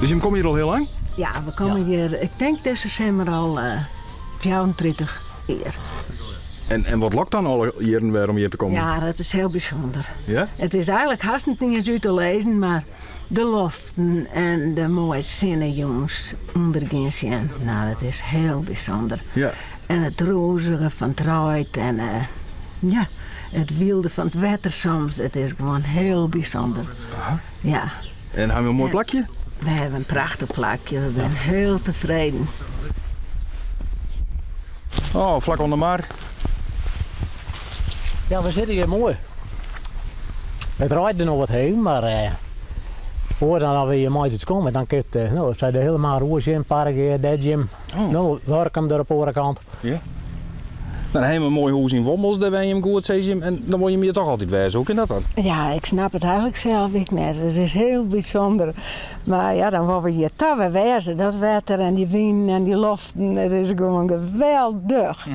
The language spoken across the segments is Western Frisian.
Dus jim komme hjir al hiel lang? Ja, we komme hjir, ik tink dizze simmer al 34 jier. En, en wat lokt dan alle jierren wer om hjir te kommen? Ja, dat is hiel bysûnder. Ja? It is eigenlik hast net iens út te lizzen, mar de loften en de moaie sinne jûns ûndergean sjen, nou, dat is hiel bysûnder. Ja. En it rûzige fan it reid en eh, ja, it wylde fan it wetter soms, it is gewoan hiel bysûnder. Aha. Ja. En ha we in moai plakje? We hawwe in prachtich plakje, we binne hiel tefreden. Oh, flak oan de mar. Ja, we sitte hjir moai. It reint noch wat heen, mar eh, oar dan as we hjir mei it komme, dan kin it, eh, no, sy de hiele mar oer sjen, park hjir, dêr Jim. Oh. No, Workum der op de oare kant. Ja. Dan ha jim in moai hûs yn Wommels, dêr wenje jim goed, sizze jim. En dan wolle jim hjir toch altyd wêze. Hoe kin dat dan? Ja, ik snap it eigenlik sels ek net. It is hiel bysûnder. Mar ja, dan wolle we hjir toch wer wêze. Dat wetter en dy wyn en dy loften, it is gewoan geweldich.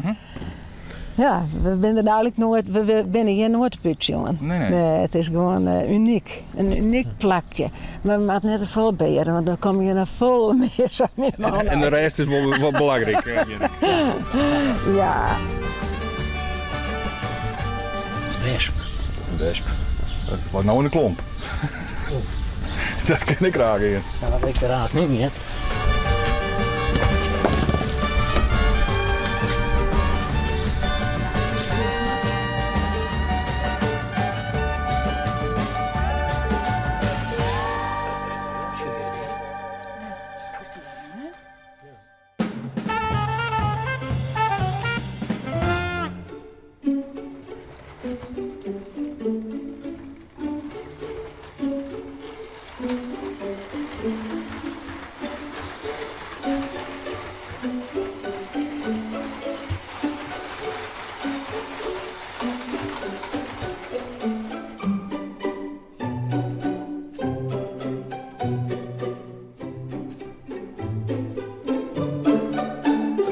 Ja, we binne der eigenlik noait, we binne hjir noait op útsjoen. Nee, nee. It is gewoan unyk. In unyk plakje. Mar we moatte net te folle beare, want dan komme je noch folle mear sa myn man. En de rêst is wol wat belangryk. Ja. Wesp. In wesp. Dat leit no yn de klomp. Dat kin ik graach hear. Ja, dat ik graach net mear.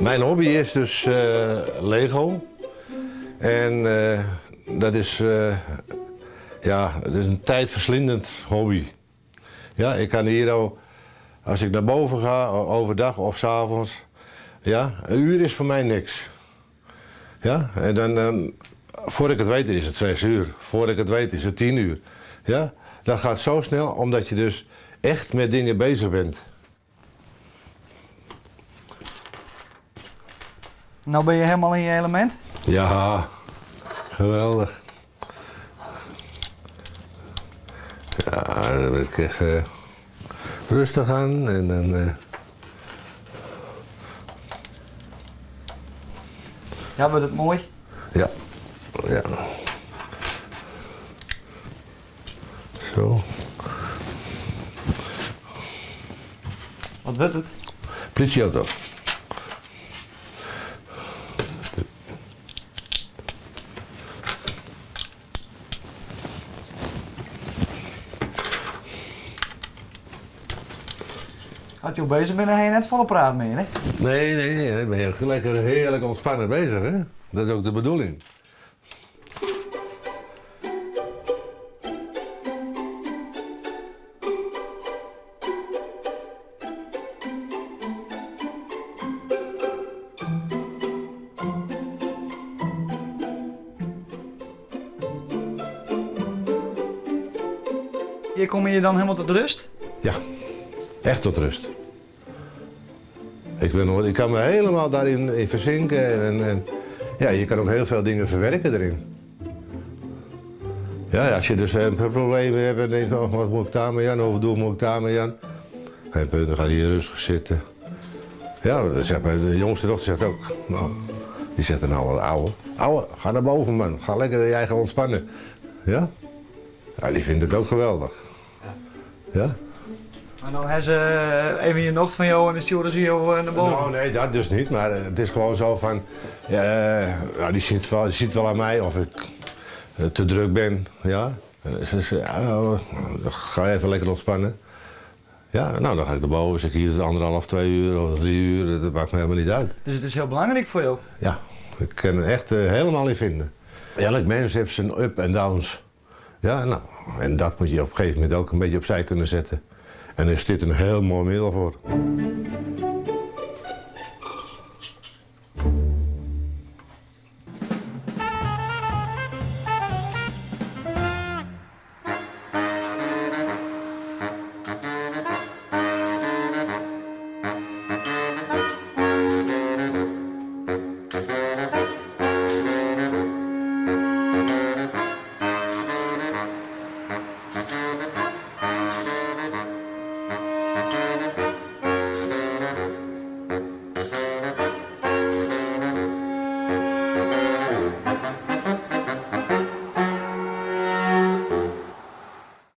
Mijn hobby is dus Lego. En dat is, ja, het is een tijdverslindend hobby. Ja, ik kan hier al, als ik naar boven ga, overdag of 's avonds, ja, een uur is voor mij niks. Ja, en dan, dan voor ik het weet is het 6 uur. Voor ik het weet is het 10 uur. Ja, dat gaat zo snel omdat je dus echt met dingen bezig bent. No binne je hielendal yn je elemint? Ja, geweldich. Ja, dan ben ik echt rêstich oan en dan. Ja, wurdt it moai? Ja. Zo. Wat wurdt it? Politieauto. As jo beuzich binne, ha je net folle praat mear, hè? Nee, dan ben je lekker heerlijk ontspannen bezig, hè? Dat is ook de bedoeling. Hjir komme je dan hielendal tot rêst? Ja, echt tot rust. Ik, ben, ik kan me helemaal daarin in verzinken en ja, je kan ook heel veel dingen verwerken erin. Ja, als je dus een probleem hebt en denkt, oh, wat moet ik daarmee aan, of doe moet ik daarmee aan. Geen punt, dan ga je hier rustig zitten. Ja, dat zegt mijn de jongste dochter zegt ook, nou, die zegt dan nou wel, ouwe, ouwe, ga naar boven man, ga lekker je eigen ontspannen. Ja? Ja, die vindt het ook geweldig. Ja? Mar dan ha se even je nocht fan jo en dan stjoere se jo nei boven. Nou, nee, dat dus niet. Maar het is gewoon zo van... nou, die ziet wel aan mij of ik te druk ben. Ja. En ze zegt, ja, oh, dan ga je even lekker ontspannen. Ja, nou, dan ga ik naar boven. Zeg ik hier 1,5, 2 uur of 3 uur. Dat maakt me helemaal niet uit. Dus it is hiel belangryk foar jo? Ja, ik kan er echt helemaal in vinden. Elk mens heeft zijn up en downs. Ja, nou, en dat moet je op een gegeven moment ook een beetje opzij kunnen zetten. En dêr is dit in hiel moai middel foar.